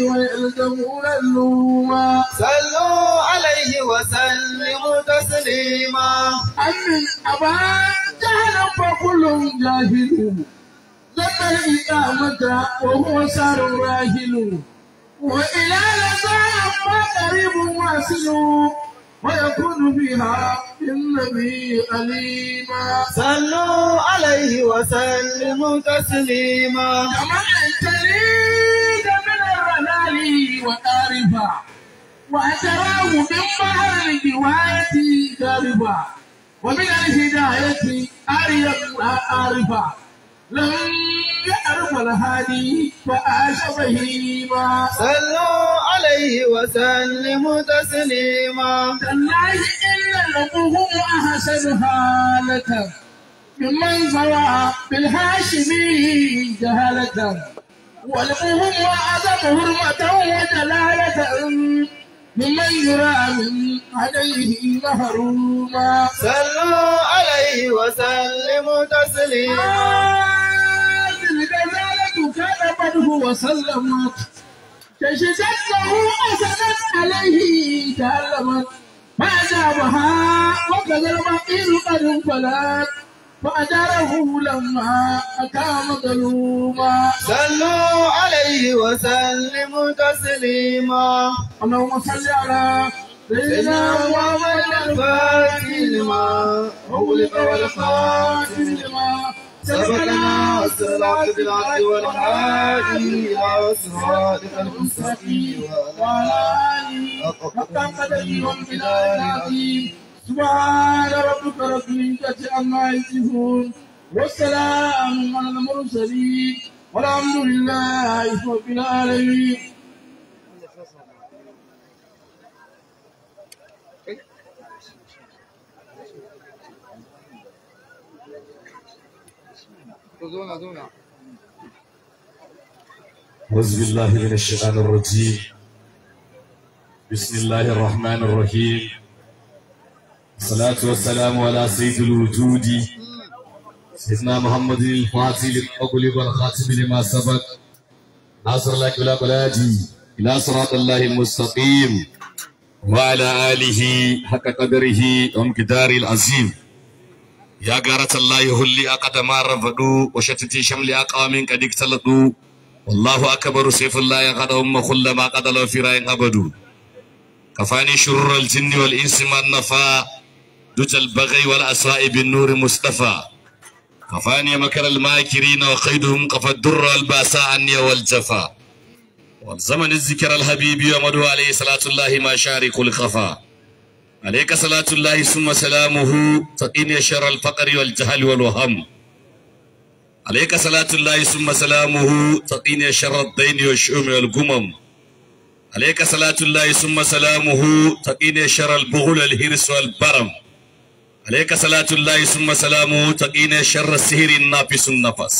ويلزمون اللوما. صلوا عليه وسلموا تسليما. أمن أبا جهل فكل جاهل ذم الإقامة وهو سار راهل، وإلى لزام قريب واصل ويكون فيها النبي أليما. صلوا عليه وسلموا تسليما. كما تريد من الرلال وقاربا، وتراه من بحر الجواية غاربا، ومن الهداية أريا عارفا، لم يعرف الهادي فعاش بهيما. صلوا عليه وسلموا تسليما. تالله إن لهم أحسن حالة ممن زرع بالهاشمي جهالة، ولهم أعظم حرمة وجلالة ممن يرى من عليه محروما. صلوا عليه وسلموا تسليما. الجلالة كذبته وسلمت، كشفت له أسدت عليه تعلمت، فأجابها وكذا البقير قد انفلت، فأجاره لما أتى مظلوما. صلوا عليه وسلموا تسليما. اللهم صل على سيدنا محمد الفاتح لما أغلق والخاتم لما سبقنا الصراط بالعدل والهادي إلى صراطك المستقيم وعلى آله حق قدره ومقداره العظيم. سبحان ربك رب العزة عما يصفون، والسلام على المرسلين، والحمد لله رب العالمين. أعوذ بالله من الشيطان الرجيم. بسم الله الرحمن الرحيم. الصلاة والسلام على سيد الوجود سيدنا محمد الفاتح لما والخاتم لما سبق، ناصر لك ولا بلادي إلى صراط الله المستقيم، وعلى آله حق قدره ومقداره العظيم. يا غارة الله هلي أقدم رفضوا وشتتي شمل أقوام قد اختلطوا، والله أكبر سيف الله يغد أم كل ما قتلوا في رأي أبدو. كفاني شرور الجن والإنس من نفا دج البغي والأساء بالنور مصطفى. كفاني مكر الماكرين وقيدهم قف الدر الباساء عني والجفا. والزمن الذكر الحبيب ومدو عليه صلاة الله ما شارك الخفا. عليك صلاة الله ثم سلامه تقيني شر الفقر والجهل والوهم. عليك صلاة الله ثم سلامه تقيني شر الدين والشؤم والغمم. عليك صلاة الله ثم سلامه تقيني شر البغل والهرس والبرم. عليك صلاة الله ثم سلامه تقيني شر السحر النافس النفس.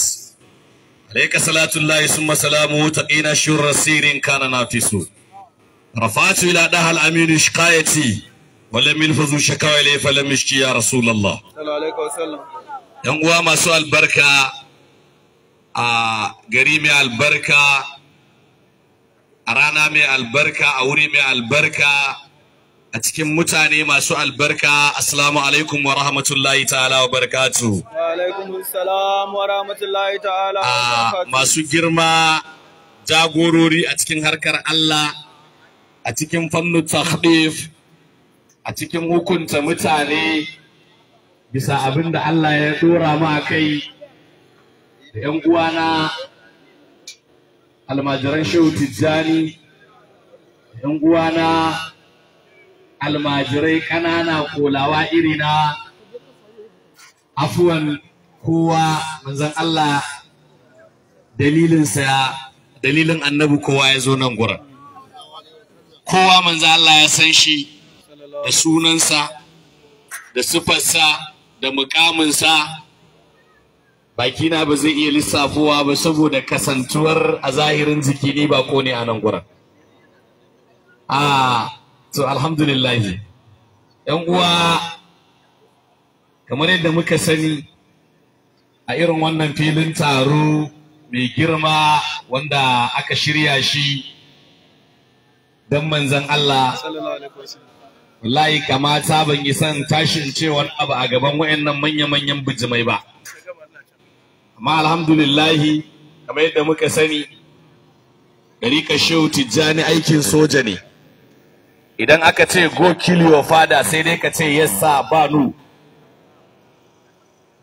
عليك صلاة الله ثم سلامه تقينا شر السحر كان نافس. رفعت إلى ده الأمين شكايتي ولم يلفظوا شكاوى إليه فلم يشكي يا رسول الله. صلى الله عليه وسلم. ‘Yan uwa masu albarka a gari mai albarka, a rana mai albarka, a wuri mai albarka, a cikin mutane masu albarka, assalamu alaikum wa rahmatullahi ta'ala wa barakatuh. Wa alaikum assalam wa rahmatullahi ta'ala wa barakatuh. Masu girma jagorori a cikin harkar Allah, a cikin fannin tahdif, a cikin hukunta mutane bisa abin da Allah ya dora mu a kai, da ‘yan uwana almajiran Shehu Tijjani, da ‘yan uwana almajirai ƙanana kolawa irina, afuwan kowa manzon Allah dalilinsa, dalilin annabi kowa ya zo nan gurin. Kowa manzon Allah ya san shi da sunansa, da sifarsa, da mukaminsa. Bakina ba zai iya lissafowa ba saboda kasantuwar a zahirin jiki ni ba ko ne a nan gurin. To alhamdulillah. ‘Yan uwa, kamar yadda muka sani a irin wannan filin taro mai girma wanda aka shirya shi Dan manzon Allah. Sallallahu alaihi wasallam. Wallahi kamata ban yi son tashin ce wani abu a gaban wayannan manya-manyan bijimai ba. Amma alhamdulillahi, kamar yadda muka sani, ɗariƙar Shehu Tijjani aikin soja ne. Idan aka ce go kill your father, sai dai ka ce yes sir, ba nu.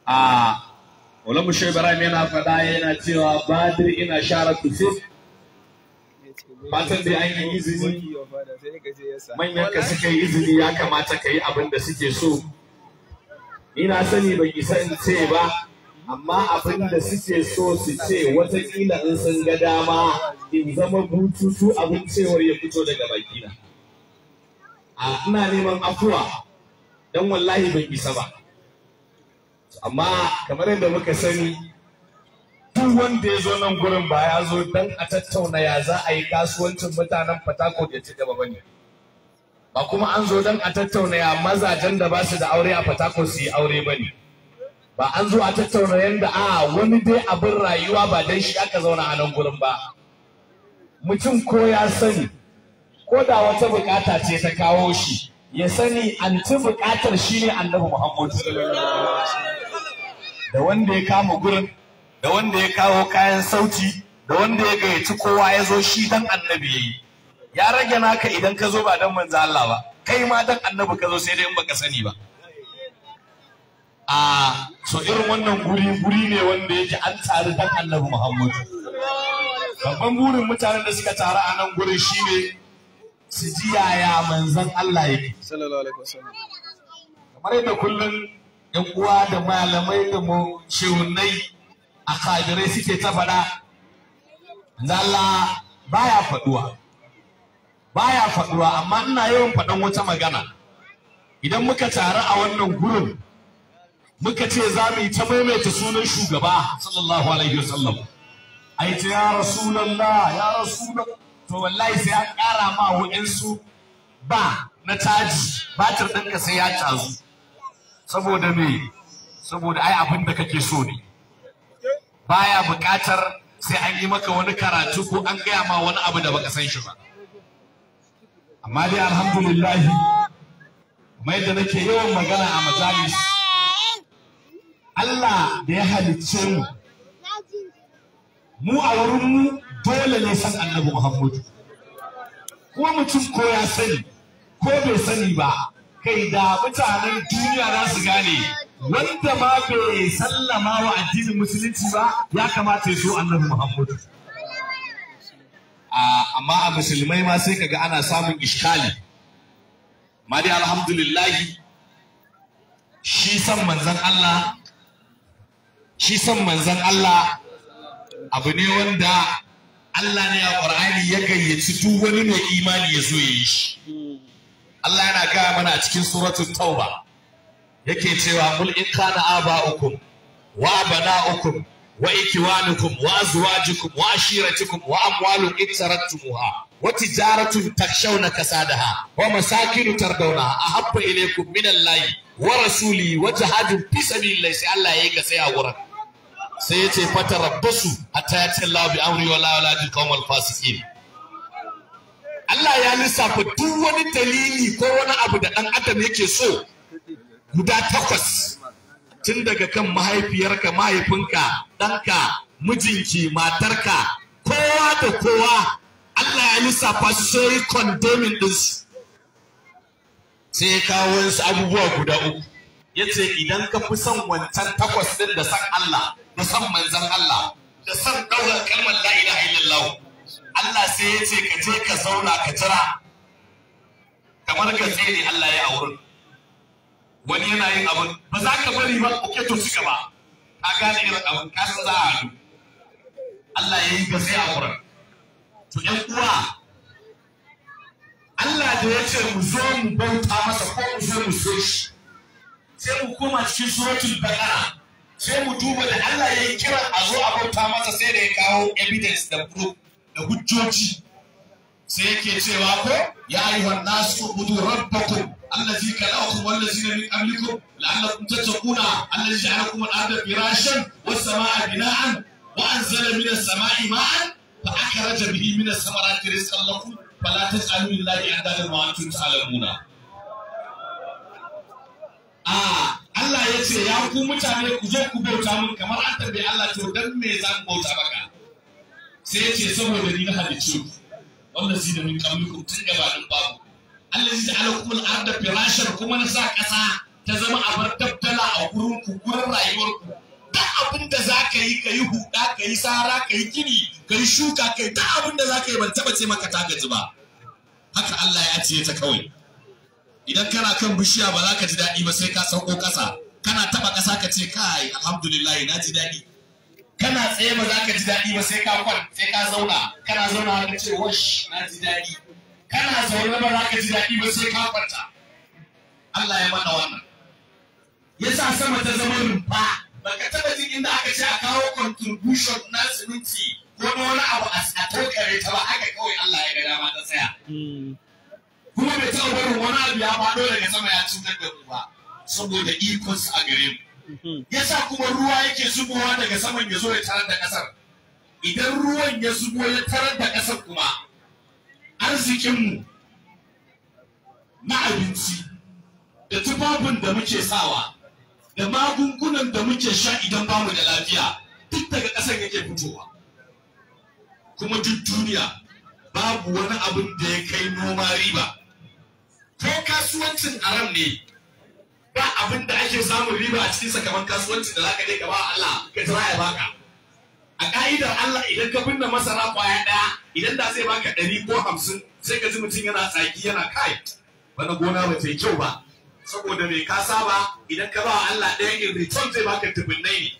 A Maulana Shehu Ibrahim yana faɗa, yana cewa badir ina share tusif. Fatan dai an yi izini, manyan ka suka yi izini, ya kamata ka yi abin da suke so. Ni na sani ban isa in ce ba, amma abin da suke so su ce, watakila in sun ga dama in zama bututu abin cewar ya fito daga bakina. A ina neman afuwa don wallahi ban isa ba. Amma kamar yadda muka sani, duk wanda ya zo nan gurin ba ya zo don a tattauna ya za a yi kasuwancin mutanen Fatako ya ci gaba bane. Ba kuma an zo don a tattauna ya mazajen da ba su da aure a Fatako su yi aure bane. Ba an zo a tattauna yadda a wani dai abin rayuwa ba don shi aka zauna a nan gurin ba. Mutum ko ya sani, ko da wata bukata ce ta kawo shi, ya sani anti bukatar shi ne Annabi Muhammadu. Da wanda ya kama gurin, da wanda ya kawo kayan sauti, da wanda ya gayyaci kowa ya zo, shi dan Annabi ya yi. Ya rage naka idan ka zo ba dan manzo Allah ba, kai ma dan Annabi ka zo, sai dai in baka sani ba. A so irin wannan guri, guri ne wanda yake an taru dan Annabi Muhammadu. Babban burin mutanen da suka taru a nan gurin shine su ji yaya manzon Allah yake. Sallallahu alaihi wasallam. Kamar yadda kullum yan uwa da malamai da mu shehunai a kadirai suke ta faɗa, manzo Allah baya faɗuwa, baya faɗuwa. Amma ina yawan faɗan wata magana: idan muka taru a wannan gurin muka ce za mu yi ta maimaita sunan shugaba sallallahu alaihi wasallam, ai ta ya Rasulallah, ya Rasulallah, to wallahi sai an ƙara ma wa'insu ba na caji, batir ɗinka sai ya cazu. Saboda me? Saboda ai abin da kake so ne, baya buƙatar sai an yi maka wani karatu ko an gaya ma wani abu da baka san shi ba. Amma dai alhamdulillah, kamar yadda nake yawan magana a majalis, Allah da ya halicce mu, mu a wurin mu dole ne san Annabi Muhammadu. Ko mutum ko ya sani ko bai sani ba, kai da mutanen duniya za su gane, wanda ma bai sallama wa addinin Musulunci ba ya kamata ya so Annabi Muhammadu. Amma a musulmai ma sai kaga ana samun iskali. Amma dai alhamdulillahi, shi san manzon Allah, shi san manzon Allah abu ne wanda Allah ne a Qur'ani ya gayyaci duk wani mai imani ya zo ya yi shi. Allah yana gaya mana a cikin Suratul Tauba, yake cewa qul in kana aba'ukum wa abana'ukum wa ikwanukum wa azwajukum wa ashiratukum wa amwalun iktarattumuha wa tijaratun takshawna kasadaha wa masakinu tardawnaha ahabba ilaykum min Allahi wa rasulihi wa jihadin fi sabilillahi. Sai Allah ya yi ga sai a wurin sai ya ce fatarabbasu hatta yati Allahu bi amri wa la yahdil qawmal fasiqin. Allah ya lissafa duk wani dalili ko wani abu da ɗan adam yake so guda takwas, tun daga kan mahaifiyarka, mahaifinka, ɗanka, mijinki, matarka, kowa da kowa, Allah ya lissafa su, sai condemning ɗinsu, sai ya kawo wasu abubuwa guda uku, ya ce idan ka fi son wancan takwas ɗin da san Allah, da san manzan Allah, da san ɗaukar kalmar la ilaha illallah, Allah sai ya ce ka je ka zauna ka jira. Kamar ka tsere Allah ya a wurin wani yana yin abin ba za ka bari ba. Okay, to ci gaba, ka gane irin abin ka san za a haɗu. Allah ya yi ka sai a wurin. To ƴan uwa, Allah da ya ce mu zo mu bauta masa ko mu zo mu so shi, sai mu koma cikin Suratul Baqara, sai mu duba da Allah ya yi kiran a zo a bauta masa, sai da ya kawo evidence da proof da hujjoji. Sai yake cewa ko ya ayyuhan nasu ubudu rabbakum allazi khalaqakum wallazina min qablikum la'allakum tattaquna, allazi ja'alakum al-ardha firashan was samaa bina'an wa anzala minas samaa'i ma'an. Fa akhraja bihi min as-samarati rizqan lakum fala taj'alu lillahi andadan wa antum ta'lamuna. Allah ya ce ya ku mutane ku zo ku bauta mun, kamar an tambaye Allah to dan me za mu bauta maka? Sai ya ce saboda ni na halicce ku, wallazi da min qablikum tun gabanin babu. Allazi ja'alakum al-ardha firashan, kuma na sa ƙasa ta zama abar dabdala a gurin ku, gurin rayuwar ku. Duk abin da za ka yi, ka yi huɗa, ka yi sara, ka yi gini, ka yi shuka, ka yi duk abin da za ka yi, ban taɓa ce maka ta gaji ba. Haka Allah ya ajiye ta kawai. Idan kana kan bishiya ba za ka ji daɗi ba sai ka sauko ƙasa. Kana taɓa ƙasa ka ce kai alhamdulillah na ji daɗi. Kana tsaye ba za ka ji daɗi ba sai ka kwan, sai ka zauna. Kana zauna ka ce wash na ji daɗi. Kana zaune ba za ka ji daɗi ba sai ka kwanta. Allah ya mana wannan. Ya sa sama ta zama rumfa. Baka taɓa jin inda aka ce a kawo contribution na siminti ko na wani abu a tokare ta ba, haka kawai Allah ya ga dama ta tsaya. Kuma bai taɓa barin wani abu ya faɗo daga sama ya cutar da mu ba, saboda ikonsa a gare mu. Yasa kuma ruwa yake zubowa daga saman ya zo ya tarar da ƙasar. Idan ruwan ya zubo ya tarar da ƙasar kuma, arzikinmu na abinci da tufafin da muke sawa da magungunan da muke sha idan bamu da lafiya duk daga ƙasar yake fitowa. Kuma duk duniya babu wani abin da ya kai noma riba. Ko kasuwancin aram ne, ba abin da ake samun riba a cikinsa kamar kasuwancin da zaka je ka ba Allah ka jira ya baka. A ka'idar Allah idan ka binne masara kwaya ɗaya, idan da zai baka 100 ko 50, sai ka ji mutum yana tsaki yana kai wani gona ba ta yi kyau ba. Saboda mai ka saba idan ka ba Allah ɗaya in return zai baka dubunnai ne.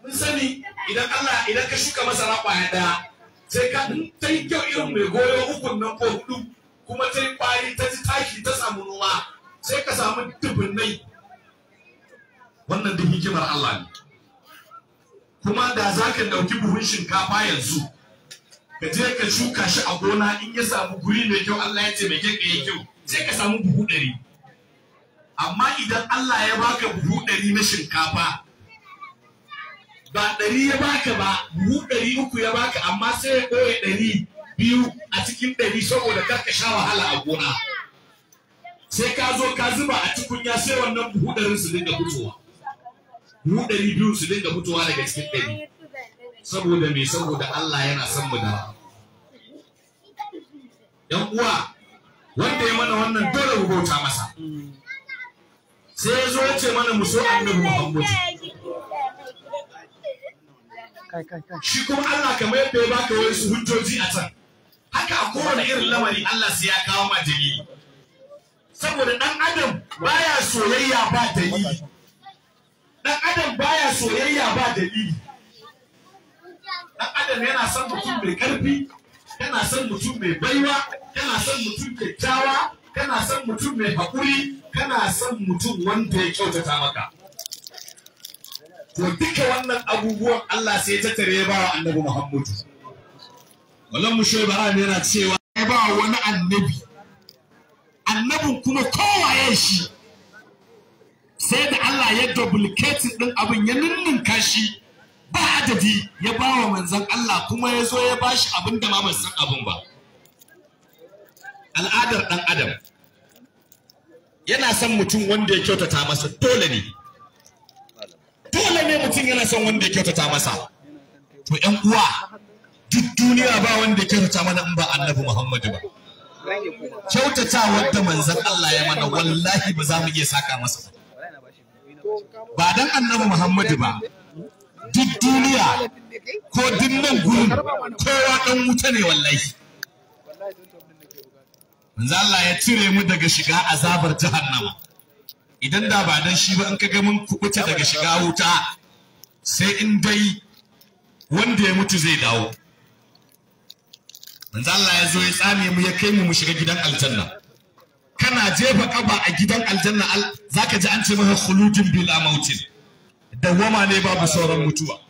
Mun sani idan Allah idan ka shuka masara kwaya ɗaya, sai ka ta yi kyau irin mai goyo 3 nan ko 4, kuma ta yi kwari ta ji taki ta samu noma, sai ka samu dubunnai. Wannan duk hikimar Allah ne. Kuma da za ka ɗauki buhun shinkafa yanzu ka je ka shuka shi a gona, in ya samu guri mai kyau Allah ya taimake ka yi kyau, sai ka samu buhu 100. Amma idan Allah ya baka buhu 100 na shinkafa, ba 100 ya baka ba, buhu 300 ya baka, amma sai ya ɓoye 200 a cikin 100 saboda kar ka sha wahala a gona. Sai ka zo ka zuba a tukunya, sai wannan buhu 100 su dinga fitowa. Buhu 200 su dinga fitowa daga cikin 100. Saboda me? Saboda Allah yana son mu da. Yan uwa, wanda ya mana wannan dole mu bauta masa. Sai ya zo ya ce mana mu so Annabi Muhammad. Shi kuma Allah kamar yadda ya baka wasu hujjoji a can, haka a kowane irin lamari Allah sai ya kawo ma dalili. Saboda ɗan adam baya soyayya ba dalili. Ɗan adam baya soyayya ba dalili. Ɗan adam yana son mutum mai ƙarfi, yana son mutum mai baiwa, yana son mutum kyakkyawa, kana son mutum mai haƙuri, kana son mutum wanda ya kyautata maka. To duka wannan abubuwan Allah sai ya tattare ya ba wa Annabi Muhammadu. Wallan mu Shehu Ibrahim yana cewa ya ba wani annabi, annabin kuma kowaye shi, sai da Allah ya duplicate din abin ya ninninka shi ba adadi ya ba wa manzon Allah, kuma ya zo ya ba shi abin da ma ban san abin ba. Al'adar ɗan adam yana son mutum wanda ya kyautata masa, dole ne. Dole ne mutum yana son wanda ya kyautata masa. To ƴan uwa, duk duniya ba wanda ya kyautata mana in ba Annabi Muhammadu ba. Kyautata wanda manzon Allah ya mana wallahi ba za mu iya saka masa ba. Ba dan Annabi Muhammadu ba, duk duniya ko duk nan gurin kowa ɗan wuta ne wallahi. Manzo Allah ya cire mu daga shiga azabar jahannama. Idan da ba dan shi ba, in kaga mun kubuta daga shiga wuta, sai in dai wanda ya mutu zai dawo. Manzo Allah ya zo ya tsame mu ya kai mu mu shiga gidan aljanna. Kana jefa kaba a gidan aljanna zaka ji an ce maka khuludun bila mautin. Dawwama ne babu sauran mutuwa.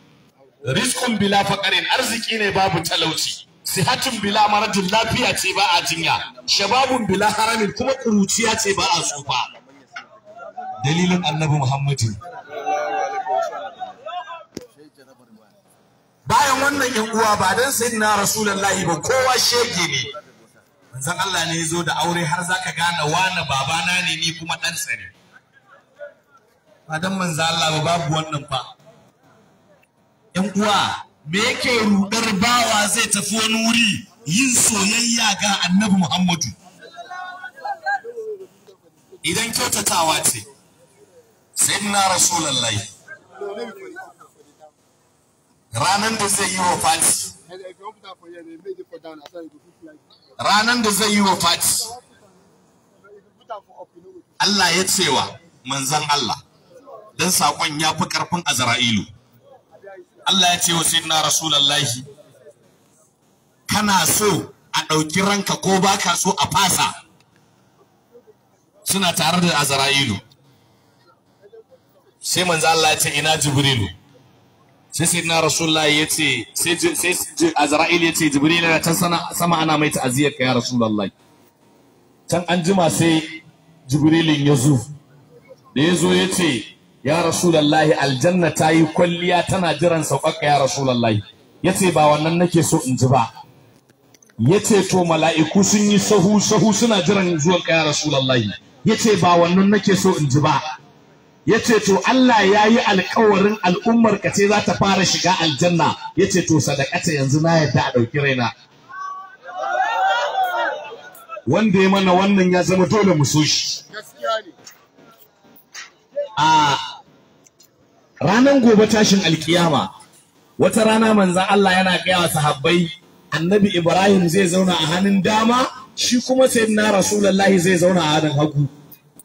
Rizqun bila faqarin, arziki ne babu talauci. Sihatun bila maradin, lafiya ce ba a jinya. Shababun bila haramin, kuma kuruciya ce ba a tsufa. Dalilin Annabi Muhammadu. Bayan wannan yan uwa, ba dan sayyidina Rasulullahi ba kowa shege ne. Manzon Allah ne ya zo da aure har zaka gane wani babana ne, ni kuma ɗansa ne. Ba dan manzon Allah ba babu wannan fa. Yan uwa, me yake rudar bawa zai tafi wani wuri? Yin soyayya ga Annabi Muhammadu. Idan kyautatawa ce, sayyidina Rasulullahi ranan da zai yi wafati, ranan da zai yi wafati, Allah ya cewa manzon Allah, dan sakon ya fi karfin Azra'ilu. Allah ya ce wa sayyidina Rasulullahi, kana so a ɗauki ranka ko baka so a fasa? Suna tare da Azra'ilu. Sai manzo Allah ya ce, ina Jibrilu? Sai sayyidina Rasulullahi ya ce, sai Azra'il ya ce, Jibrilu yana can sama ana mai ta'aziyar ka ya Rasulullahi. Can an jima sai Jibrilin ya zo. Da ya zo ya ce, ya Rasulullahi, aljanna ta yi kwalliya tana jiran sauƙaƙa ya Rasulullahi. Ya ce, ba wannan nake so in ji ba. Ya ce, to mala'iku sun yi sahu sahu suna jiran zuwan ka ya Rasulullahi. Ya ce, ba wannan nake so in ji ba. Ya ce, to Allah ya yi alkawarin al'ummar ka ce za ta fara shiga aljanna. Ya ce, to sadakata, yanzu na yadda a ɗauki raina. Wanda ya mana wannan ya zama dole mu so shi. A ranar gobe tashin alkiyama, wata rana manzan Allah yana gaya wa sahabbai, Annabi Ibrahim zai zauna a hannun dama, shi kuma sayyidina Rasulullahi zai zauna a hannun hagu.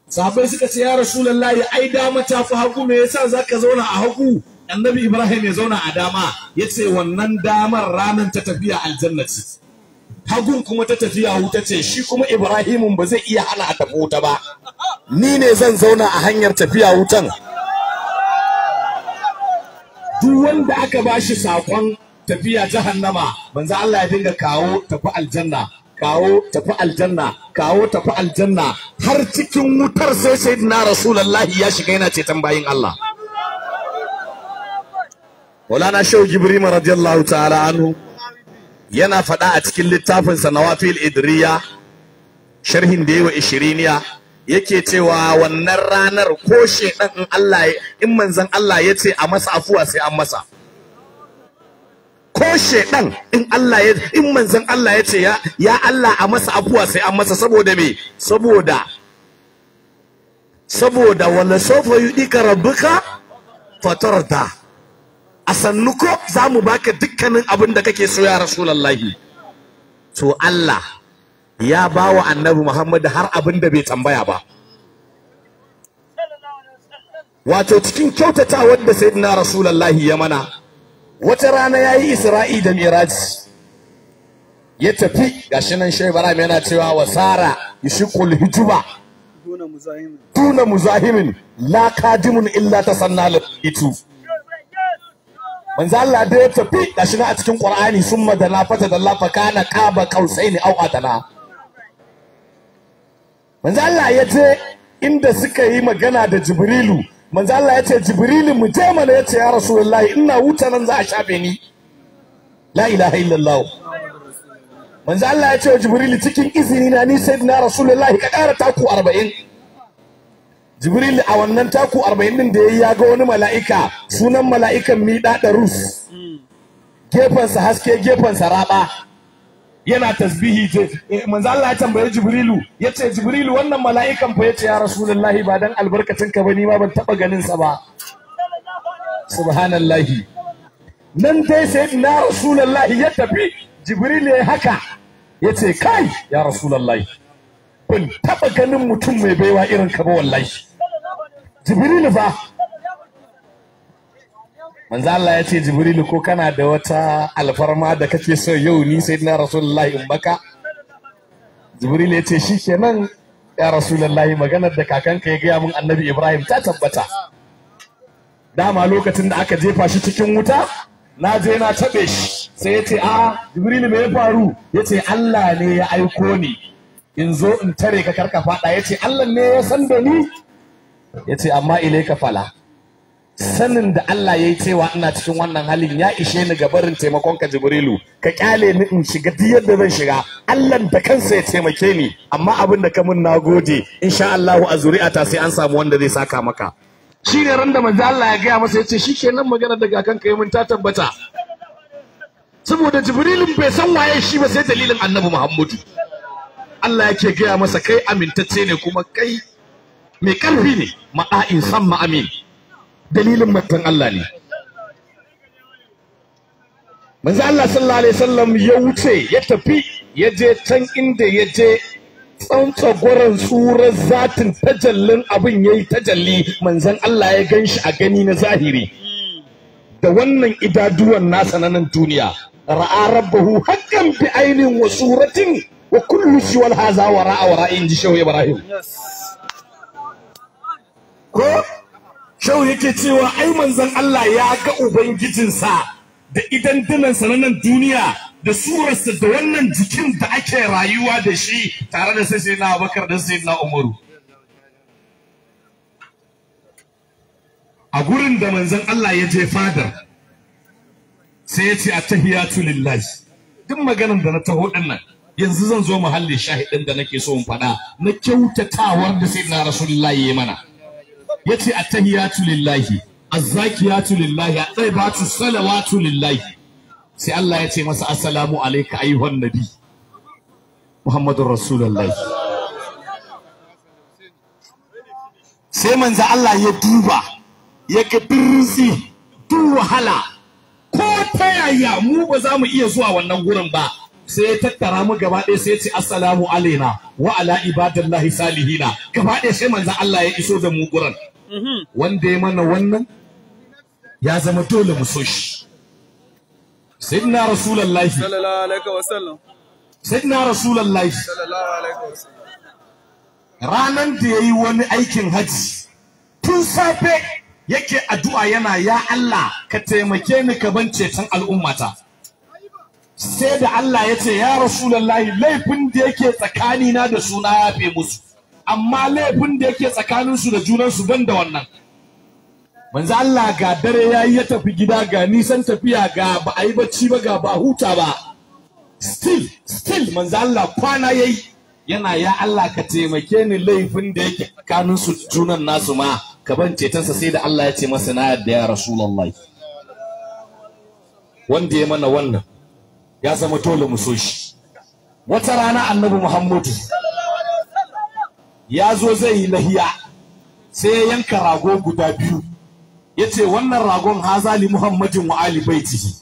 Sahabbai suka ce, ya Rasulullahi, ai dama ta fi hagu, me yasa zaka zauna a hagu, Annabi Ibrahim ya zauna a dama? Yace, wannan damar ranar ta tafiya aljanna ce, hagun kuma ta tafiya wuta ce. Shi kuma Ibrahimun ba zai iya hana a tafi wuta ba, ni ne zan zauna a hanyar tafiya wutan. Duk wanda aka bashi sakon tafiya jahannama, manzo Allah ya dinga kawo tafi aljanna, kawo tafi aljanna, kawo tafi aljanna, har cikin wutar sai sayyidina Rasulullahi ya shiga yana ceton bayin Allah. Maulana Shehu Jibril radiyallahu ta'ala anhu yana faɗa a cikin littafinsa Nawafil Idriya, sharhin da yawa Ishiriniya, yake cewa wannan ranar ko shedan in Allah in manzon Allah ya ce a masa afuwa sai an masa. Ko shedan in Allah ya in manzon Allah ya ce ya Allah a masa afuwa sai an masa. Saboda me? Saboda wala sawfa yudika rabbuka fatarda, a sannu ko za mu baka dukkanin abin da kake so ya Rasulullahi. To Allah ya ba wa Annabi Muhammad har abin da bai tambaya ba. Wato cikin kyautatawar da sayyidina Rasulullahi ya mana, wata rana ya yi Isra'i da Miraji, ya tafi, gashi nan Shehu Ibrahim yana cewa, wasara yashqul hijuba duna muzahimin la kadimun illa tasanna itu. Manzo Allah da ya tafi, gashi nan a cikin Qur'ani, summa da la fata da la fa kana qaba qausaini aw adana. Manzo Allah ya je inda suka yi magana da Jibrilu. Manzo Allah ya ce, Jibrilu, mu je mana. Ya ce, ya Rasulullahi, ina wuta nan za a shafe ni. La ilaha illallah. Manzo Allah ya ce wa Jibrilu, cikin izini na ni sayyidina Rasulullahi ka ƙara taku 40. Jibrilu a wannan taku 40 din da yayi ya ga wani mala'ika, sunan mala'ikan Mida da Rus. Gefensa haske, gefensa raba. Yana tasbihi. Ce manzo Allah ya tambaye Jibrilu, yace, Jibrilu, wannan mala'ikan fa? Yace, ya Rasulullahi, ba dan albarkacin ka ba ni ma ban taba ganin sa ba. Subhanallahi. Nan dai sayyidina Rasulullahi ya tafi, Jibrilu ya haka, yace, kai ya Rasulullahi, ban taba ganin mutum mai baiwa irin ka ba wallahi. Jibrilu fa. Manzo Allah ya ce, Jibrilu, ko kana da wata alfarma da kake so yau ni sayyidina Rasulullahi in baka? Jibrilu ya ce, shikenan ya Rasulullahi, maganar da kakanka ya gaya min Annabi Ibrahim ta tabbata. Dama lokacin da aka jefa shi cikin wuta, na je na taɓe shi. Sai ya ce, a Jibrilu, me ya faru? Ya ce, Allah ne ya aiko ni in zo in tare ka karka faɗa. Ya ce, Allah ne ya san da ni? Ya ce, amma ilaika fala. Sanin da Allah ya yi cewa ina cikin wannan halin ya ishe ni ga barin taimakon ka Jibrilu, ka kyale ni in shiga duk yadda zan shiga, Allah da kansa ya taimake ni, amma abin da ka mun nagode, insha Allah a zuri'ata sai an samu wanda zai saka maka. Shine ran da manzo Allah ya gaya masa, yace shikenan magana daga kanka yi mun ta tabbata. Saboda Jibrilun bai san waye shi ba sai dalilin Annabi Muhammadu. Allah yake gaya masa kai amintacce ne kuma kai mai karfi ne, ma'a'in san ma'amin. Dalilin matan Allah ne. Manzo Allah sallallahu alaihi wasallam ya wuce ya tafi ya je can inda ya je tsantsagoran tsurar zatin tajallin abin yayi tajalli, manzon Allah ya ganshi a gani na zahiri da wannan idaduwan nasa na nan duniya. Ra'a rabbahu haqqan bi ainin wa suratin wa kullu siwal haza wa ra'a wa ra'in ji Shehu Ibrahim. Ko Shehu yake cewa ai manzon Allah ya ga ubangijinsa da idan dinansa na nan duniya da surarsa da wannan jikin da ake rayuwa da shi tare da sai sayyidina Abubakar da sayyidina Umaru. A gurin da manzon Allah ya je fadar sai ya ce attahiyatu lillahi. Duk maganar da na taho din nan yanzu zan zo muhalli shahidin da nake so in faɗa na kyautatawar da sayyidina Rasulullahi ya mana. Yace attahiyatu lillahi, azzakiyatu lillahi, at-tayyibatu salawatu lillahi. Sai Allah ya ce masa assalamu alayka ayyuhan nabi Muhammadur Rasulullahi. Sai manzo Allah ya duba ya ga birzi duk wahala ko ta yaya mu ba za mu iya zuwa wannan gurin ba. Sai ya tattara mu gaba ɗaya sai ya ce assalamu alaina wa ala ibadillahi salihina. Gaba ɗaya sai manzo Allah ya iso da mu gurin. Wanda ya mana wannan ya zama dole mu so shi. Sayyidina Rasulullahi sallallahu alaihi wasallam. Sayyidina Rasulullahi sallallahu alaihi wasallam ranan da yayi wani aikin haji tun safe yake addu'a yana ya Allah ka taimake ni ka ban ceton al'ummata. Sai da Allah ya ce ya Rasulullahi laifin da yake tsakanina da suna yafe musu, amma laifin da yake tsakaninsu da junansu ban da wannan. Manzo Allah ga dare yayi ya tafi gida, ga nisan tafiya, ga ba a yi bacci ba, ga ba huta ba, still manzo Allah kwana yayi yana ya Allah ka taimake ni laifin da yake tsakaninsu da junan nasu ma ka ban cetonsa. Sai da Allah ya ce masa na yadda ya Rasulullahi. Wanda ya mana wannan ya zama dole mu so shi. Wata rana Annabi Muhammadu ya zo zai yi lahiya sai ya yanka rago guda biyu, ya ce wannan ragon hazali Muhammadin wa ali baitihi,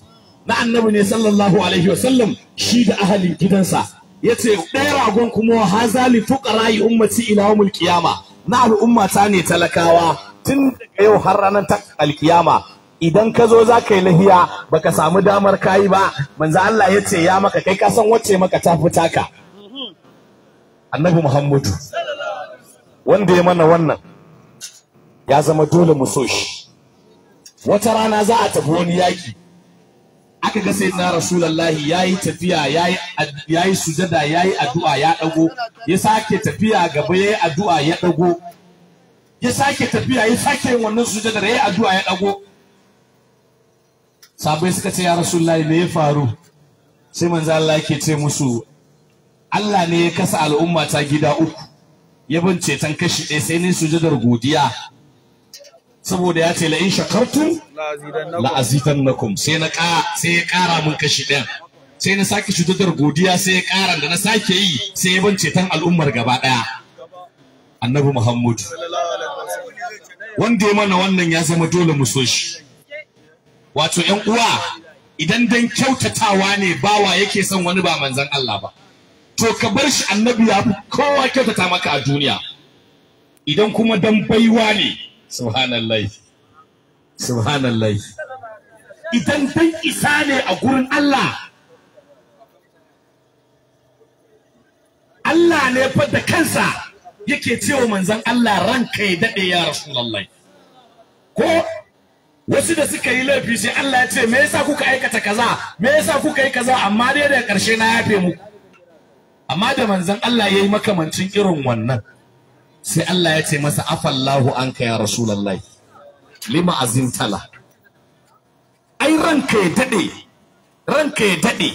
na Annabi ne sallallahu alaihi wasallam shi da ahalin gidansa. Ya ce ɗaya ragon kuma hazali fuqara'i ummati ila yawmil qiyama, na al'ummata ne talakawa tun daga yau har ranar ta alkiyama. Idan ka zo za ka yi lahiya baka samu damar kayi ba, manzo Allah ya ce ya maka kai ka san wacce maka ta fi taka. Annabi Muhammadu wanda ya mana wannan ya zama dole mu so shi. Wata rana za a tafi wani yaki, aka ga sayyidina Rasulullahi yayi tafiya, yayi sujada, yayi addu'a, ya dago, ya sake tafiya gaba yayi addu'a ya dago, ya sake tafiya ya sake yin wannan sujadar yayi addu'a ya dago. Sabai suka ce ya Rasulullahi me ya faru? Sai manzo Allah yake ce musu Allah ne ya kasa al'umma ta gida uku, ya bin ceton kashi ɗaya sai ni sujadar godiya, saboda ya ce la in shakartum la azidannakum, sai na sai ya ƙara mun kashi ɗayan, sai na sake sujadar godiya sai ya ƙara, da na sake yi sai ya bin ceton al'ummar gaba ɗaya. Annabi Muhammadu wanda ya mana wannan ya zama dole mu so shi. Wato ƴan uwa, idan dan kyautatawa ne bawa yake son wani ba manzon Allah ba, to ka bar shi, annabi ya fi kowa kyautata maka a duniya. Idan kuma dan baiwa ne, subhanallahi subhanallahi, idan dan isa ne a gurin Allah, Allah ne fa da kansa yake cewa manzon Allah ranka ya dade ya Rasulullahi. Ko wasu da suka yi laifi sai Allah ya ce me yasa kuka aikata kaza, me yasa kuka yi kaza, amma dai daga ƙarshe na yafe muku. Amma da manzon Allah yayi makamancin irin wannan sai Allah ya ce masa afallahu anka ya Rasulullahi. Lima azintala. Ai ranka ya dade, ranka ya dade.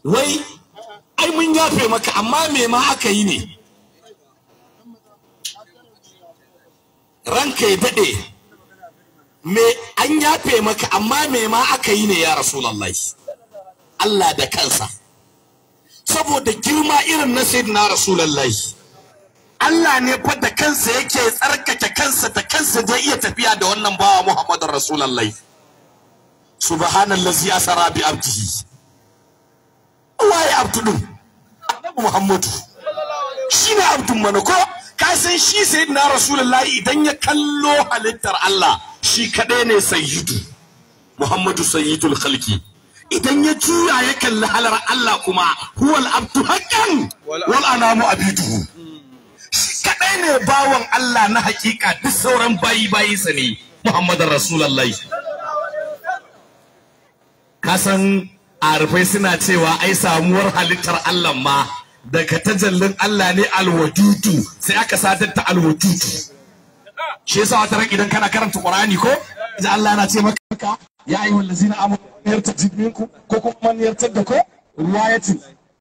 Wai ai mun yafe maka, amma me ma aka yi ne? Ranka ya dade, me an yafe maka, amma me ma aka yi ne ya Rasulullahi? Allah da kansa, saboda girma irin na Sayyidina Rasulullahi, Allah ne fa da kansa yake tsarkake kansa da kansa zai iya tafiya da wannan bawa Muhammadun Rasulullahi. Subhanallazi asara bi abdihi. Waye abdu din? Annabi Muhammadu shine abdun mana ko? Ka san shi Sayyidina Rasulullahi idan ya kallo halittar Allah shi kadai ne sayyidu Muhammadu sayyidul khalqi. Idan ya juya ya kalli halar Allah kuma huwal abdu haqqan wal anamu abiduhu. Shi kadai ne bawan Allah na hakika, duk sauran bayi bayi sa ne Muhammadun Rasulullahi. Ka san arifai suna cewa ai samuwar halittar Allah ma daga tajallin Allah ne alwadudu, sai aka sadar ta alwadudu. Shi yasa wata ran idan kana karanta Qur'ani ko idan Allah yana ce maka ya ayyuhal ladzina amanu yartajid minkum ko kuma man yartadda ko riwayatin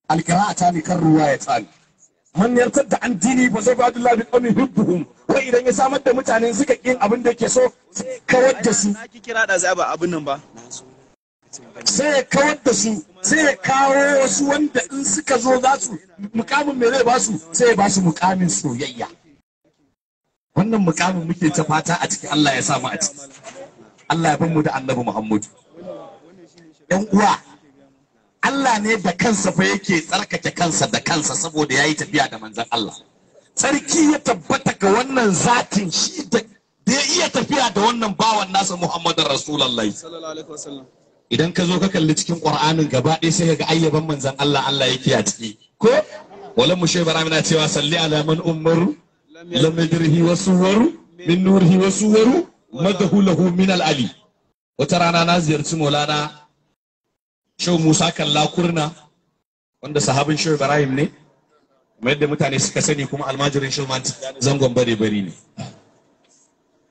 alqira'ata kan riwayatan man yartadda an dini fa sawfa Abdullahi bin qawmi hubbuhum. Wai idan ya samar da mutanen suka kin abin da yake so sai kawar da su. Na ki kira da zaba abin nan ba. Sai ya kawar da su, sai ya kawo wasu wanda in suka zo za su mukamin me zai ba su, sai ya ba su mukamin soyayya. Wannan mukamin muke ta fata a ciki, Allah ya sa mu a ciki. Allah ya bar mu da Annabi Muhammadu. Yan uwa, Allah ne da kansa fa yake tsarkake kansa da kansa saboda yayi tafiya da manzon Allah. Tsarki ya tabbata ga wannan zatin shi da ya iya tafiya da wannan bawan nasa Muhammadun Rasulullahi. Sallallahu alaihi wasallam. Idan ka zo ka kalli cikin Qur'anin gaba ɗaya sai ka ga ayyaban manzon Allah Allah yake a ciki. Ko wala mu shehu Ibrahim na cewa salli ala man ummaru lam yadrihi wa suwaru min nurihi wa suwaru madahu lahu min al ali. Wata rana na ziyarci Maulana Shehu Musa Kalla Kurna, wanda sahabin Shehu Ibrahim ne, kamar yadda mutane suka sani, kuma almajirin Shehu Manti zangon bare bari ne.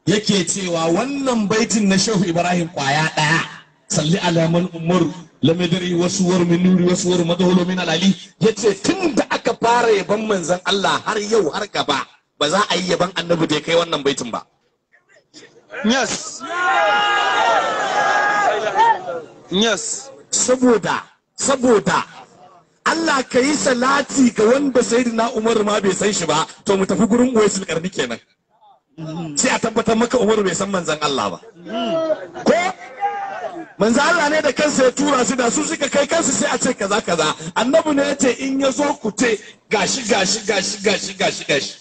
Yake cewa wannan baitin na Shehu Ibrahim kwaya ɗaya, salli ala man umaru lam yadri wasu war min nuri wasu war madahulu min alali, yace tun da aka fara yaban manzon Allah har yau har gaba ba za a yi yaban annabi da ya kai wannan baitin ba. Yes. Yes. Saboda Allah ka yi salati ga wanda Sayyidina Umar ma bai san shi ba, to mu tafi gurin Uwaisul Karni kenan. Sai a tabbatar maka Umar bai san manzon Allah ba. Ko manzo Allah ne da kansa ya tura su, da su suka kai kansu sai a ce kaza kaza. Annabi ne ya ce in ya zo ku ce gashi gashi gashi gashi gashi gashi.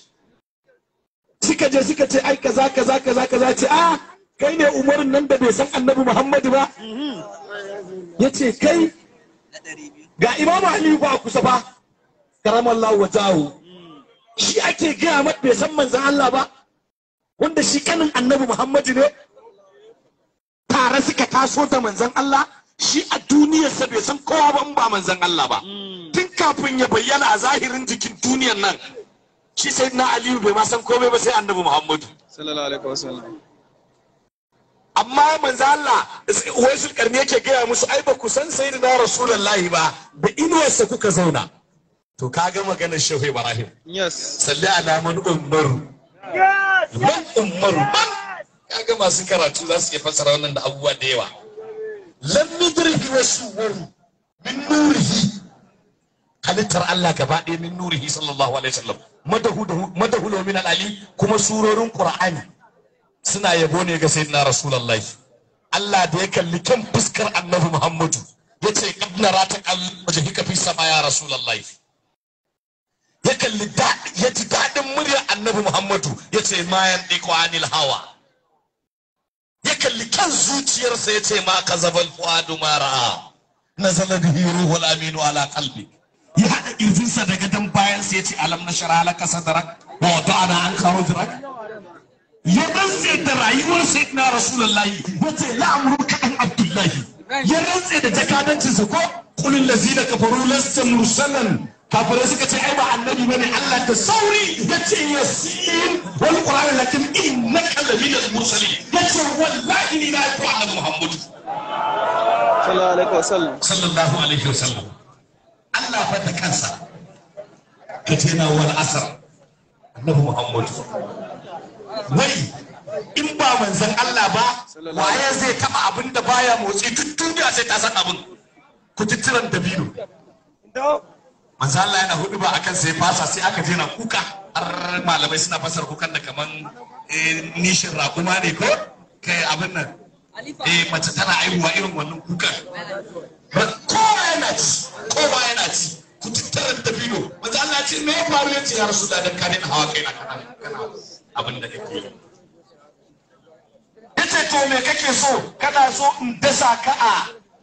Suka je suka ce ai kaza kaza kaza kaza, ce a kai ne Umarun nan da bai san Annabi Muhammadu ba. Ya ce kai ga Imamu Aliyu ba kusa ba, karamallahu wajahu, shi ake gaya mata bai san manzon Allah ba, wanda shi kanin Annabi Muhammadu ne. Tare suka taso da manzon Allah, shi a duniyarsa bai san kowa ba in ba manzon Allah ba. Tun kafin ya bayyana a zahirin jikin duniyar nan, shi sai na Aliyu bai ma san komai ba sai Annabi Muhammadu. Sallallahu alaihi wasallam. Amma manzon Allah Uwaisul Karni yake gaya musu ai ba ku san Sayyidina Rasulullahi ba, da inuwarsa kuka zauna. To kaga maganar Shehu Ibrahim. Yes. Salli ala man umaru. Man umaru man. Kaga masu karatu za su iya fassara wannan da abubuwa da yawa. Lam yudrihi wasuwaru min nurihi, halittar Allah gaba ɗaya min nurihi sallallahu alaihi wasallam, madahu min al-ali, kuma surorin Qur'ani suna yabo ne ga Sayyidina Rasulullahi. Allah da ya kalli kyan fuskar Annabi Muhammadu yace qad nara taqallu wajhika fi sama ya Rasulullahi. Ya kalli ya ji daɗin muryar Annabi Muhammadu yace ma yandiqu anil hawa. Ya kalli kan zuciyarsa ya ce ma kazabal fuadu ma ra'a nazala bihi ruhul aminu ala qalbi. Ya haɗa kirjinsa da gadon bayansa ya ce alam nashara laka sadrak wa wada'na anka wizrak. Ya rantse da rayuwar Sayyidina Rasulullahi ya ce la'amruka an Abdullahi. Ya rantse da jakadancinsa ko qulil ladzina kafaru lasta mursalan Kafirai suka ce ai ba annabi bane. Allah da sauri ya ce yasin wal qur'an lakin innaka laminal mursalin. Ya ce wallahi ni na ko annabi Muhammadu sallallahu alaihi wasallam. Sallallahu alaihi wasallam. Allah fa da kansa kace na wal asr annabi Muhammadu. Wai in ba manzon Allah ba, waye zai taba abin da baya motsi? Duk duniya sai ta san abin kututturan dabino. Manzo Allah yana hudu ba akan sai fasa, sai aka je na kuka, har malamai suna fasar kukan da kaman nishin raƙuma ne ko kai abin nan, mace tana aihuwa irin wannan kukan. Kowa yana ci, kowa yana ci kututturan dabino. Manzo Allah ya ce me ya faru? Ya ce ya rasu da dan ka daina hawa kaina kana kana abin da kake yi. Yace to me kake so? Kana so in dasa ka a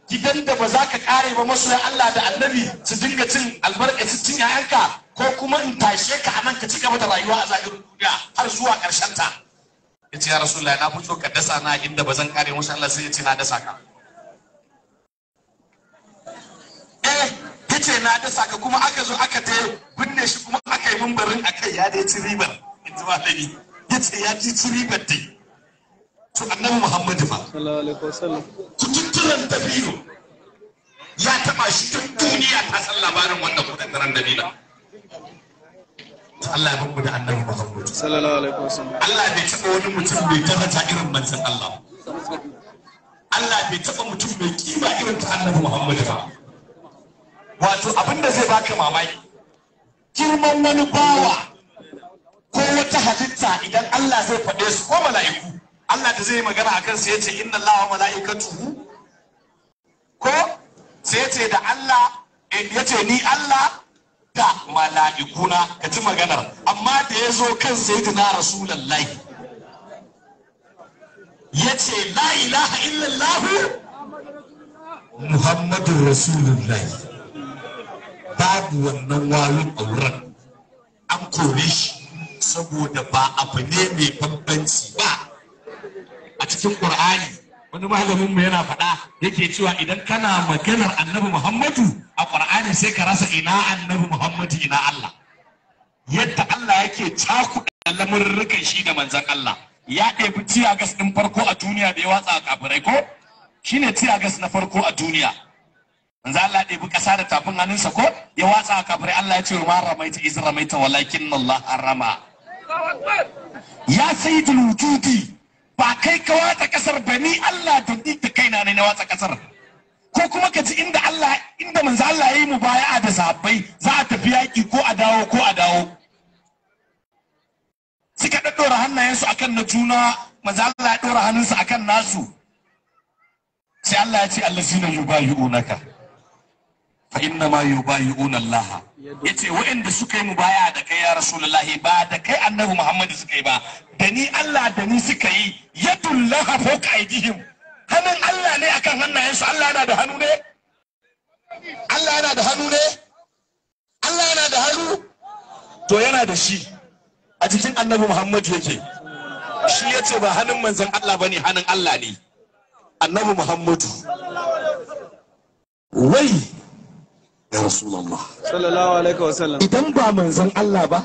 gidan da ba za ka kare ba, masoyan Allah da annabi su dinga cin albarkacin cin yayanka, ko kuma in tashe ka anan ka ci gaba da rayuwa a zahirin duniya har zuwa karshen ta? Yace ya rasulullahi, na fito ka dasa na inda ba zan kare musu. Allah sai yace na dasa ka. Yace na dasa ka, kuma aka zo aka ta binne shi, kuma aka yi mimbarin akai. Ya dai ci ribar, in ji malami, yace ya ci ribar dai. To annabi Muhammadu fa sallallahu alaihi wasallam, kututturan dabino ya taba shi, duk duniya ta san labarin wannan kututturan dabino. To Allah ya bamu da annabi Muhammadu sallallahu alaihi wasallam. Allah bai taɓa wani mutum mai daraja irin manzon Allah ba. Allah bai taɓa mutum mai kima irin ta annabi Muhammadu ba. Wato abin da zai baka mamaki, girman wani bawa ko wata halitta, idan Allah zai faɗe su ko mala'iku, Allah da zai yi magana a kansu ya ce inna Allah wa mala'ikatuhu, ko sai ya ce da Allah, ya ce ni Allah da mala'ikuna, ka ji maganar. Amma da ya zo kan sayyidina rasulullahi ya ce la ilaha illallah muhammadun rasulullahi. Babu wannan warin a wurin, an kore shi saboda ba abu ne mai bambanci ba. A cikin ƙur'ani wani malamin mu yana faɗa, yake cewa idan kana maganar annabi Muhammadu a ƙur'ani sai ka rasa ina annabi Muhammadu ina Allah, yadda Allah yake cakuɗa lamurrukan shi da manzon Allah. Ya ɗebi tear gas ɗin farko a duniya da ya watsa a kafirai, ko shine tear gas na farko a duniya. Manzo Allah ya ɗebi ƙasa da tafin hannunsa ko ya watsa a kafirai. Allah ya ce ma ramaita iz ramaita walakin Allah harama. Ya sayyidul wujudi, ba kai ka watsa kasar ba, ni Allah da ni da kaina ne na watsa kasar. Ko kuma ka ji inda Allah, inda manzo Allah ya yi mubaya'a da sahabbai, za a tafi yaƙi ko a dawo ko a dawo, suka daddora hannayensu akan na juna. Manzo Allah ya dora hannunsa akan nasu, sai Allah ya ce allazina yubayi'unaka fa inna ma yubayi'una Allah. Yace waɗanda suka yi mubaya da kai ya rasulullahi, ba da kai annabi Muhammadu suka yi ba, da ni Allah da ni suka yi. Yadullaha fawqa aydihim, hannun Allah ne akan hannayensu. Allah yana da hannu ne? Allah yana da hannu ne? Allah yana da hannu? To yana da shi a jikin annabi Muhammadu yake. Shi yace ba hannun manzon Allah bane, hannun Allah ne, annabi Muhammadu. Wai ya Rasulullah sallallahu alaihi wasallam, idan ba manzon Allah ba,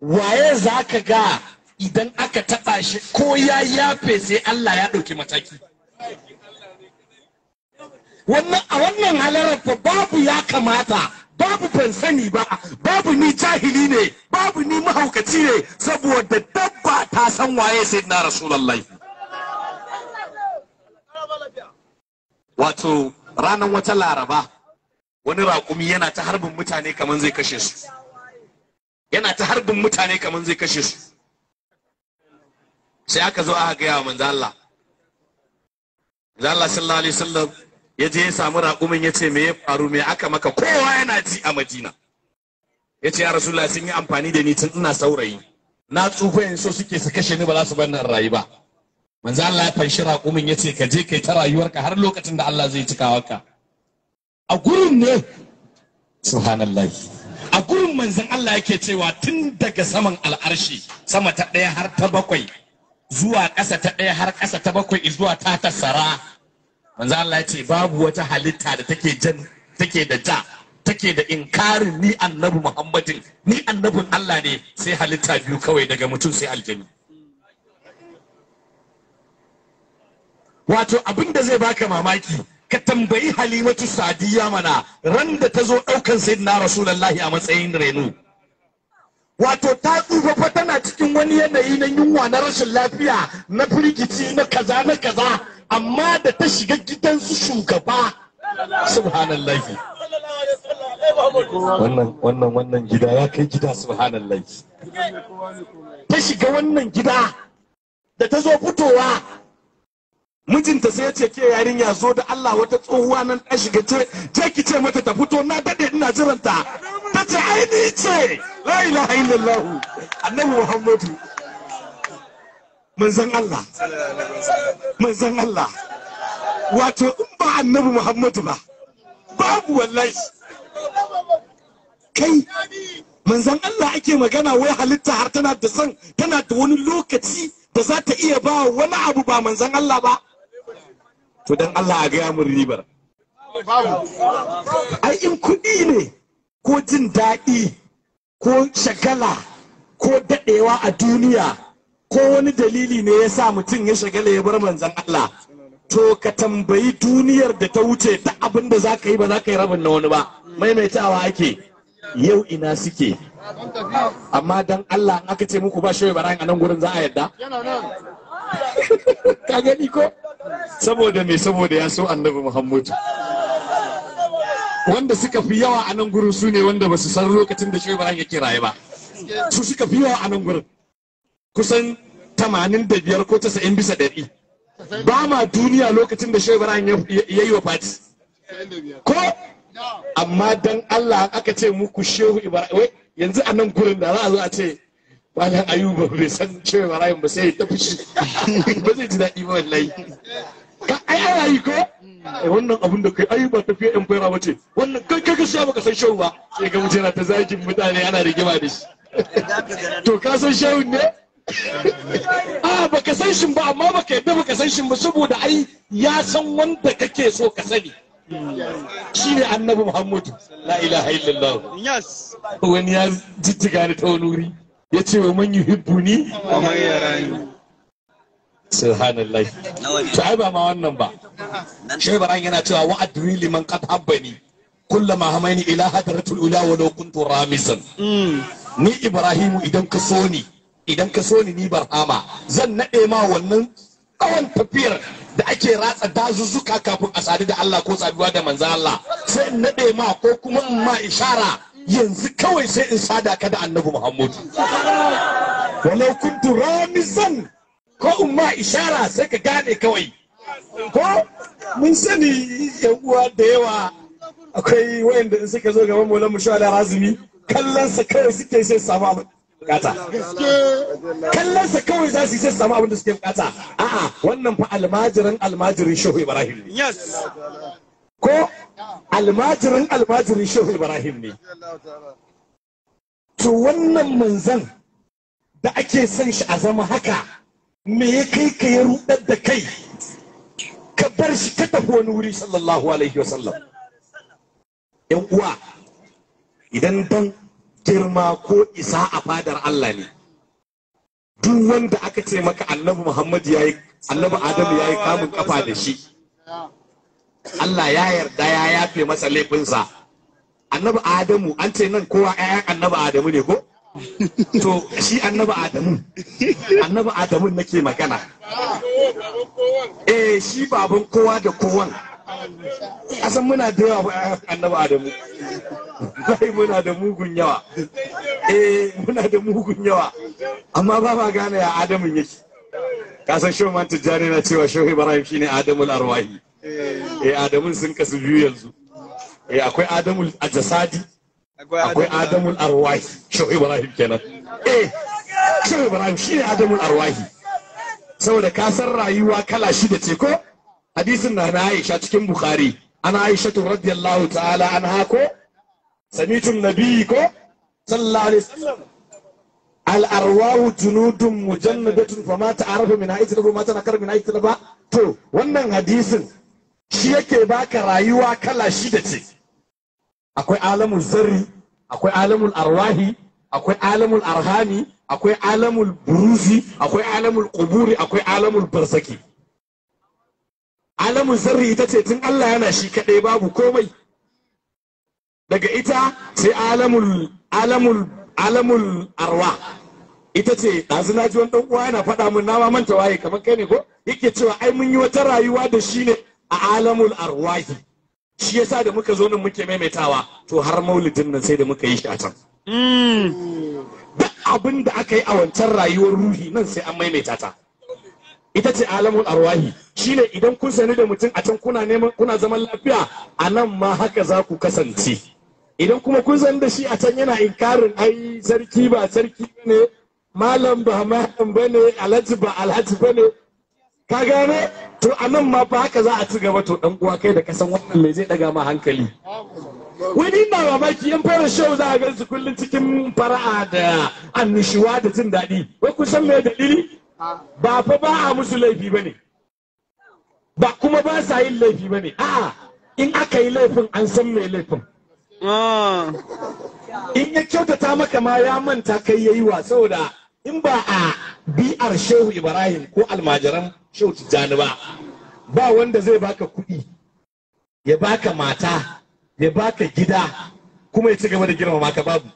waye za ka ga idan aka taɓa shi ko ya yafe sai Allah ya ɗauki mataki? Wannan a wannan halarar fa babu ya kamata, babu ban sani ba, babu ni jahili ne, babu ni mahaukaci ne, saboda dabba ta san waye sayyidina Rasulullahi. Wato ranar wata laraba, wani raƙumi yana ta harbin mutane kamar zai kashe su, yana ta harbin mutane kamar zai kashe su. Sai aka zo aka gaya wa manzo Allah. Manzo Allah sallallahu alaihi wasallam ya je ya samu raƙumin, ya ce me ya faru, me aka maka? Kowa yana ji a Madina. Ya ce ya Rasulullah, sun yi amfani da ni tun ina saurayi, na tsufa, yanzu so suke su kashe ni, ba za su bar ni in rayu ba. Manzo Allah ya fanshi raƙumin, ya ce ka je kai ta rayuwarka har lokacin da Allah zai cika ka. A gurin ne, subhanallah, a gurin manzon Allah yake cewa tun daga saman al'arshi, sama ta ɗaya har ta bakwai, zuwa ƙasa ta ɗaya har ƙasa ta bakwai, zuwa ta tasara, manzon Allah ya ce babu wata halitta da take jan take da ja take take da inkarin ni annabi Muhammadin, ni annabin Allah ne, sai halitta biyu kawai, daga mutum sai aljani. Wato abin da zai baka mamaki, ka tambayi Halimatu Sadiya mana ran da ta zo ɗaukan Sayyidina Rasulullahi a matsayin reno. Wato ta tsufa fa, tana cikin wani yanayi na yunwa, na rashin lafiya, na firgici, na kaza na kaza, amma da ta shiga gidansu shugaba, subhanallahi, wannan gida ya kai gida, subhanallahi. Ta shiga wannan gida, da ta zo fitowa, mijinta sai ya ce, ke yarinya, zo da Allah, wata tsohuwa nan ta shiga, ce je ki ce mata ta fito, na dade ina jiranta. Ta ce, ai ni ce, la ilaha illallah, annabi Muhammadu, manzon Allah, manzon Allah. Wato in ba annabi Muhammadu ba, babu wallahi. Kai, manzon Allah ake magana, wai halitta har tana da son, tana da wani lokaci da za ta iya ba wani abu ba manzon Allah ba. To dan Allah a gaya mun ribar. Ai in kuɗi ne, ko jin daɗi, ko shagala, ko daɗewa a duniya, ko wani dalili ne ya sa mutum ya shagala ya bar manzon Allah, to ka tambayi duniyar da ta wuce, ta abin da za ka yi ba za ka yi rabin na wani ba. Maimaitawa ake, yau ina suke? Amma dan Allah in aka ce muku ba Shehu Ibrahim a nan gurin, za a yadda? Ka gani ko? Saboda me? Saboda ya so annabi Muhammadu. Wanda suka fi yawa a nan gurin su ne wanda ba su san lokacin da Shehu Ibrahim yake raye ba. Su suka fi yawa a nan gurin, kusan 85 ko 90%. Ba ma duniya lokacin da Shehu Ibrahim ya yi wa fati ko. Amma dan Allah aka ce muku Shehu Ibrahim, wai yanzu a nan gurin da za a zo a ce Malam Ayuba bai san Shehu Ibrahim ba, sai ya tafi shi ba zai ji daɗi ba wallahi. Ka ai ana yi ko? Ai wannan abun da kai ai ba tafiya yan fera ba ce wannan, kai kai gaskiya baka san Shehu ba. Sai ga mutum yana ta zagin mutane, ana rigima da shi. To ka san Shehu ne? A baka san shin ba, amma baka yadda baka san shin ba, saboda ai ya san wanda kake so ka sani, shine annabi Muhammadu, la ilaha illallah. Yes. Wani ya jijjiga ni ta wani wuri, ya ce wa man yuhibbuni Wa man yarani. Subhanallah. To ai ba ma wannan ba, Shehu Ibrahim yana cewa wa adri liman qad habbani kullama hamaini ila hadratul ula walau kuntu ramizan. Ni Ibrahimu, idan ka so ni, idan ka so ni, ni Barhama zan nade ma wannan tsawon tafiyar da ake ratsa dazuzzuka kafin a sadu da Allah ko saduwa da manzo Allah, sai in nade ma ko kuma in ma ishara yanzu kawai, sai in sada ka da annabi Muhammadu. Walau kuntu ramizan, ko in ma ishara sai ka gane kawai. Ko mun sani yan uwa da yawa, akwai wayanda in suka zo gaban Maulan Musho Razumi, kallon sa kawai suke sai su samu abin bukata. Kallon sa kawai za su yi sai su samu abin da suke bukata. A'a, wannan fa almajirin almajirin Shehu Ibrahim ne. Yes. Ko almajirin almajirin Shehu Ibrahim ne. To wannan manzan da ake son shi a zama haka, me ya kai ka ya rudar da kai ka bar shi ka tafi wani wuri, sallallahu alaihi wasallam? Yan uwa, idan dan girma ko isa a fadar Allah ne, duk wanda aka ce maka annabi Muhammad yayi, annabi Adamu yayi kamun kafa da shi, Allah ya yarda ya yafe masa laifinsa. Annabi Adamu, an ce nan kowa ƴaƴan annabi Adamu ne ko? To shi annabi Adamu, annabi Adamu nake magana. Eh, shi baban kowa da kowan. Asan muna da yawa ƴaƴan annabi Adamu. Bai muna da mugun yawa. Eh, muna da mugun yawa. Amma ba ma gane ya Adamun yake. Ka san Shehu Man Tijjani na cewa Shehu Ibrahim shine Adamul Arwahi. Eh, Adamun sun kasu biyu yanzu. Eh, akwai Adamul Ajasadi, akwai Adamul Arwahi. Shehu Ibrahim kenan. Eh, Shehu Ibrahim shine Adamul Arwahi. Saboda ka san rayuwa kala shida ce ko? Hadisin na na Aisha cikin Bukhari. Ana Aisha radiyallahu ta'ala anha ko? Sami'tu nabiyyi ko? Sallallahu alaihi wasallam. Al'arwahu junudun mujannadatun fama ta'arafa min ha'itla ma tanakara min ha'itla ba. To wannan hadisin shi yake baka rayuwa kala shida ce. Akwai alamul zarri, akwai alamul arwahi, akwai alamul arhami, akwai alamul buruzi, akwai alamul quburi, akwai alamul barzaki. Alamul zarri ita ce tun Allah yana shi kaɗai babu komai. Daga ita sai alamul alamul alamul arwa. Ita ce ɗazu na ji wani ɗan uwa yana faɗa mun, na ma manta waye, kamar kai ne ko, yake cewa ai mun yi wata rayuwa da shi ne a alamul arwahi, shi yasa da muka zo nan muke maimaitawa. To har maulidin nan sai da muka yi shi a can. Duk abin da aka yi a wancan rayuwar ruhi nan sai an maimaita ta. Ita ce alamul arwahi, shine idan kun sani da mutum a can kuna neman kuna zaman lafiya, a nan ma haka za ku kasance. Idan kuma kun san da shi a can yana inkarin ai sarki ba sarki ne, malam ba malam bane, alhaji ba alhaji bane, ka gane? To a nan ma fa haka za a ci gaba. To dan uwa, kai da kasan wannan me zai daga ma hankali? Wani na mamaki, yan fara show za a gansu kullum cikin fara'a da annishuwa da jin daɗi. Wai kun san me dalili? Ba fa ba a musu laifi bane, ba kuma ba sa yin laifi bane. A'a, in aka yi laifin an san me laifin. In ya kyautata maka ma ya manta kai yayi wa, saboda in ba a bi'ar Shehu Ibrahim ko almajiran Shehu Tijjani ba, ba wanda zai baka kuɗi, ya baka mata, ya baka gida, kuma ya ci gaba da girmama ka. Babu,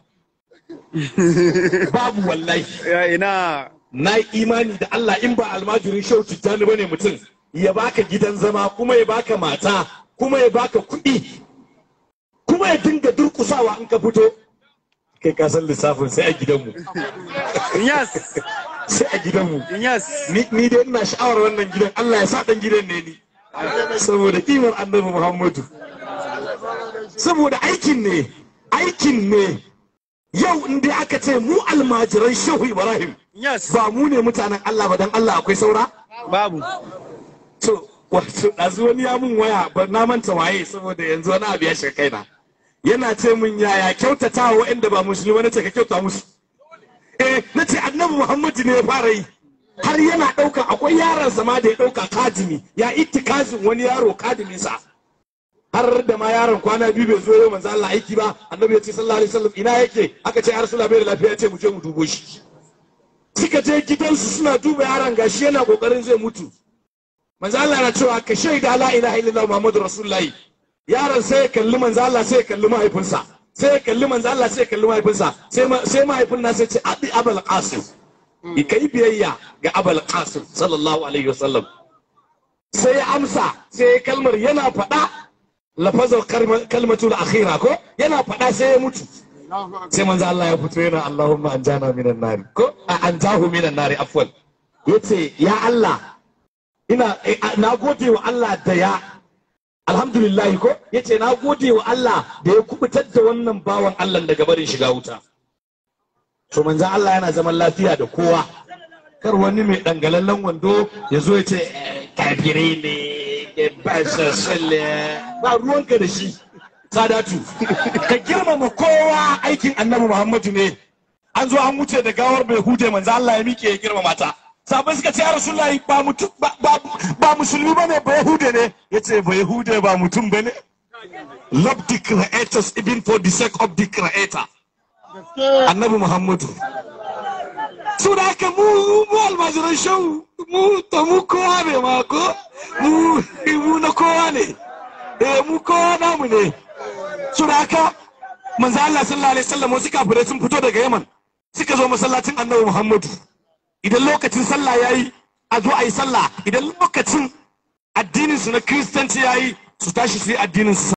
babu wallahi. Ya ina. Na yi imani da Allah, in ba almajirin Shehu Tijjani bane mutum ya baka gidan zama, kuma ya baka mata, kuma ya baka kuɗi, kuma ya dinga durƙusawa in ka fito, kai ka san lissafin sai a gidanmu. Yes. Sai a gidanmu. Yes. Ni dai ina sha'awar wannan gidan, Allah ya sa dan gidan ne ni, saboda kimar Annabi Muhammadu, saboda aikin ne, aikin ne. Yau in dai aka ce mu almajiran Shehu Ibrahim Yes. ba mu ne mutanen Allah ba, dan Allah akwai saura? Babu. To wato ɗazu wani ya mun waya, ba na manta waye, saboda yanzu wani abu ya shiga kaina, yana ce mun yaya kyautata wa waɗanda ba musulmi ba. Nace ka kyauta musu. Eh, nace Annabi Muhammadu ne ya fara yi, har yana ɗauka, akwai yaron sa ma da ya ɗauka kadimi, ya ittikazin wani yaro kadimin sa, har da ma yaron kwana 2 bai zo yau manzo Allah aiki ba. Annabi ya ce sallallahu alaihi wasallam, ina yake? Aka ce Rasulullah bai da lafiya. Ya ce mu je mu dubo shi. Suka je gidansu, suna duba yaron, gashi yana kokarin zai mutu. Manzo Allah na cewa ka shaida la ilaha illallah Muhammadu rasulullahi. Yaron sai ya kalli manzo Allah, sai ya kalli mahaifinsa, sai ya kalli manzo Allah, sai ya kalli mahaifinsa, sai mahaifin nasa ya ce abi Abul Qasim, kai biyayya ga Abul Qasim sallallahu alaihi wasallam. Sai ya amsa, sai ya kalmar, yana faɗa lafazar kalmatul akhira ko, yana faɗa sai ya mutu. Sai manzo Allah ya fito yana Allahumma anjana minan nari, ko anjahu minan nari, afwan. Yace ya Allah, ina na gode wa Allah da ya, alhamdulillah ko, yace na gode wa Allah da ya kubutar da wannan bawan Allah daga barin shiga wuta. To manzo Allah yana zaman lafiya da kowa. Kar wani mai dangalallen wando ya zo ya ce kafirai ne, ba ba ruwanka da shi. Sadatu, ka girmama kowa, aikin Annabi Muhammadu ne. An zo an wuce da gawar bai hude, manzo Allah ya miƙe ya girmama ta. Sabai suka ce ya Rasulullahi, ba mutum ba musulmi bane, ba yahude ne. Yace ba yahude ba mutum bane? Love the creators even for the sake of the creator, Annabi Muhammadu. Su da haka mu almajiran shau mu, to mu kowa ne ma ko, mu na kowa ne. Eh, mu kowa namu ne. Su da haka manzo Allah sallallahu alaihi wasallam, wasu kafirai sun fito daga Yaman suka zo masallacin Annabi Muhammadu. Idan lokacin sallah yayi a zo a yi sallah, idan lokacin addinin su na Kiristanci yayi su tashi su yi addinin su.